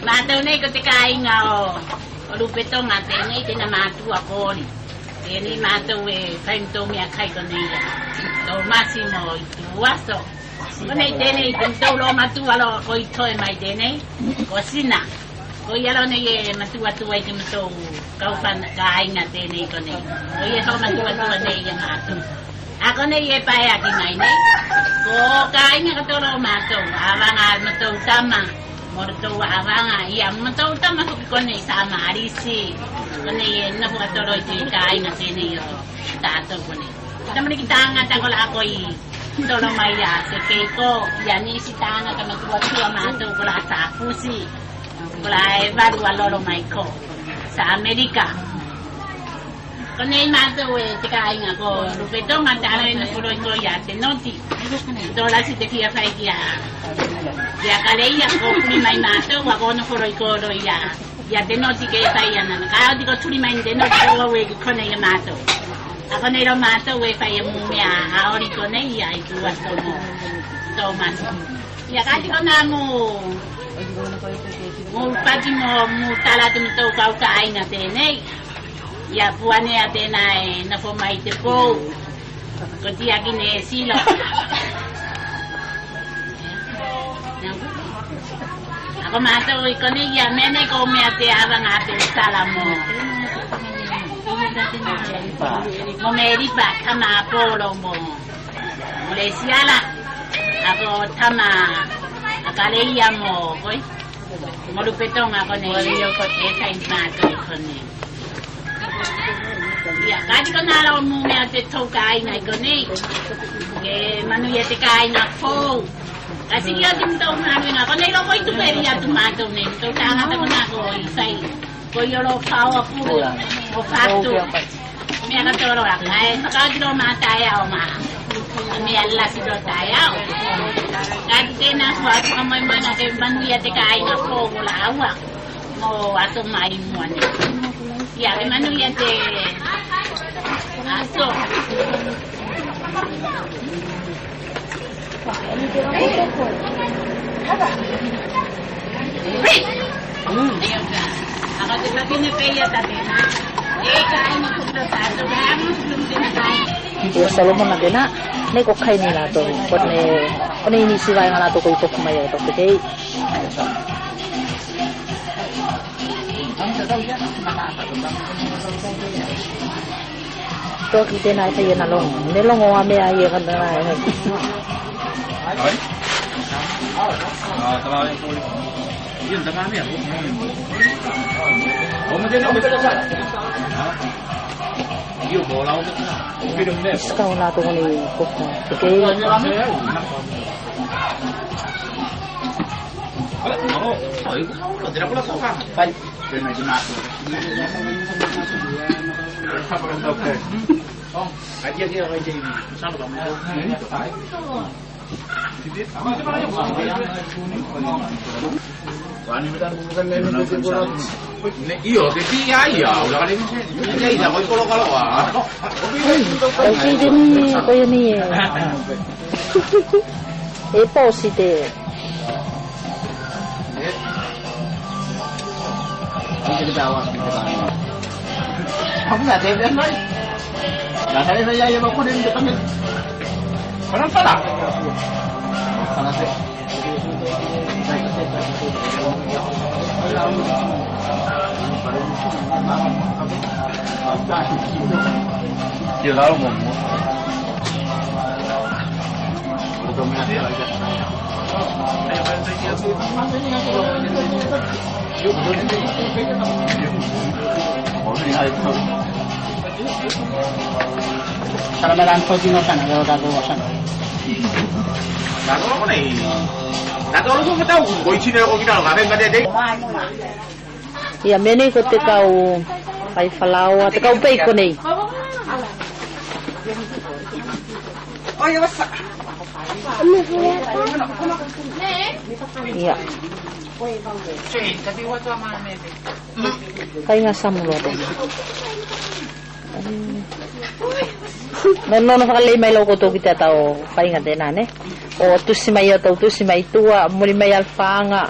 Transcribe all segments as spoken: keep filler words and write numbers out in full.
Matou nei ko te kāiga o, o Lupetoga tenei, tena mātua ko Oli. Tenei matou e fai matou mea kai konei ia Tomasi mo Ituaso. Konei tenei te matou lomatua loa koi toe mai tenei, ko Sina. Koia loa nei e matuatua i te matou kaufana kāiga tenei konei. Koia e fakamatuatua nei ia matou. A konei e paeaki mai nei, ko kāiga katoa loa o matou, avaga a matou tama mo lotou avaga, ia matou tama foki konei, Samalisi. Konei e nofo katoa loa i te kāiga tenei o tatou konei. Tamaliki tagata kolā koi tolo mai ia Sekeiko, ia nisi tagata matuatua matou kolā Safusi, kolā e valu a lolo mai ko Samelika. Konei matou e te kāiga ko Lupetoga, talo e nofo loa i ko ia Tenoti. Tolasi te fia fai ki a, ki a Kaleia, ko puli mai matou, a ko nofo loa i ko loa ia, ia Tenoti ke fai ana. Ka oti ko tuli mai Tenoti ko au e ki konei ia matou. A konei loa matou e fai e mu mea a Oli konei ia Ituaso mo Tomasi. Ia kati kona mu, mu pati mo, mu tala te matou kau kāiga tenei. Ia Puanea tena e nofo mai te pou. Ko Tiaki ne silo. A ko matou i konei ia mea nei ko mea te avaga a te tala mo, mo Meripa, tama a Polo mo, mo Lesiala. A ko tama a Kaleia mo koi. Mo Lupetoga konei, e fai matou konei. Ia kati kona loa mu mea te tou kāiga i konei. Ke manuia te kāiga fou. Ka siki oti matou manuiga konei loa koi tupeli atu matou nei. Tou tagata kona koi fai. Koi olo fau a pulu o fatu. Mea katoa loa, kae fakaoti loa ma taeao ma. Mea lasi loa taeao. Kae tena fua atu ka moemoe na ke manuia te kāiga fou o lāua mo aso mai mua nei. Ia ke manuia te aso. Ia Solomona kena, ne ko kai nei latou, konei, konei nisi vaega latou ko i kofu mai o toku kei. Toki tena e fai ena logo. Ne logo a mea ia kana na e fai. Iska o latou konei kofu. Kei. Fai. Io, ke fia ia, ula kale mese. Ia, ia, koi kolo kaloa. Koi fia ni, koi ni e. E posi te. Ia, mea nei ko te kau fai falaoa, te kau pei konei. Ia. Kaiga Samu loa tena. No, no, no fakalei mai loa koutou ki te ata o kaiga tena ne. O tusi mai, o tou tusi mai tua, muli mai alafaga.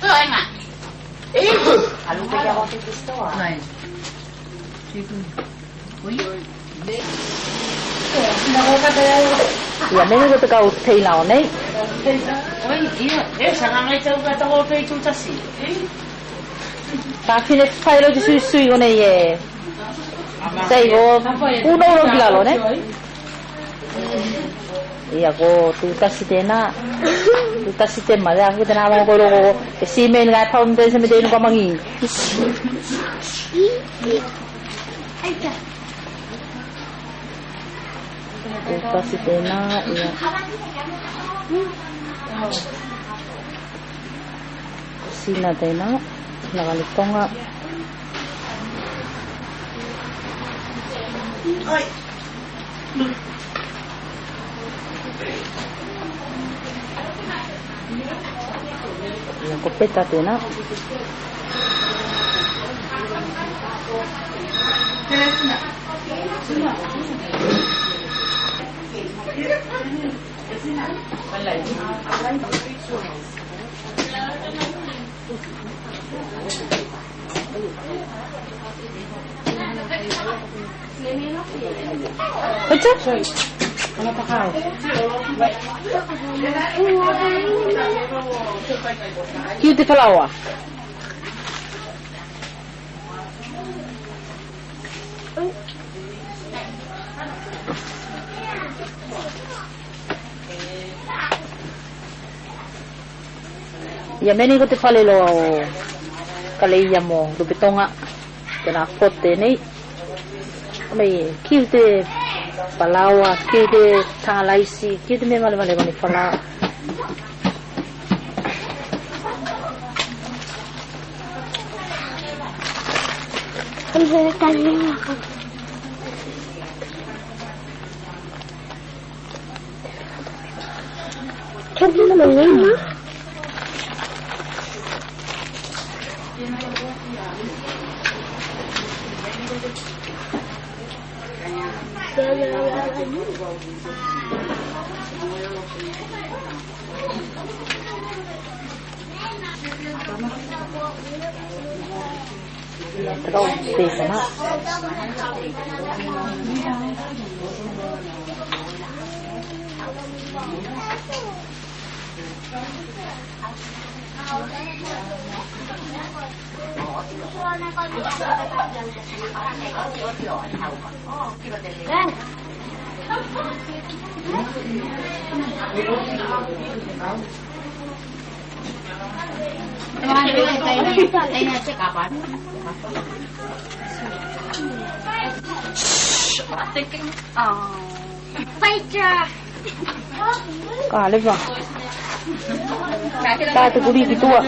Toega. Alu pe ia ko te store. Ia, me ko te kau teina o nei. Oi, ia, e, sa ka mai tau ka tau o pei tu tasi. Ka fine fai lo te suisui o nei e. Sei ko, uno uno ki lalo, ne? Ia ko tu tasi tena. Tu tasi te ma, ia ko tena mo ko lo ko, e si me ni ka pau me te se me te no ka magi. Tu tasi tena, ia. Sina tena, na ka ni toga. Ia ko peta tena. Kiu te falaoa. Ia, me nei ko te fale loa o Kaleia mo Lupetoga, tena pote nei. Me kiu te falaoa, kiu te tagalaisi, kiu te mea malemale ko ne falaoa. Ka leva. Ka te kuli ki tua.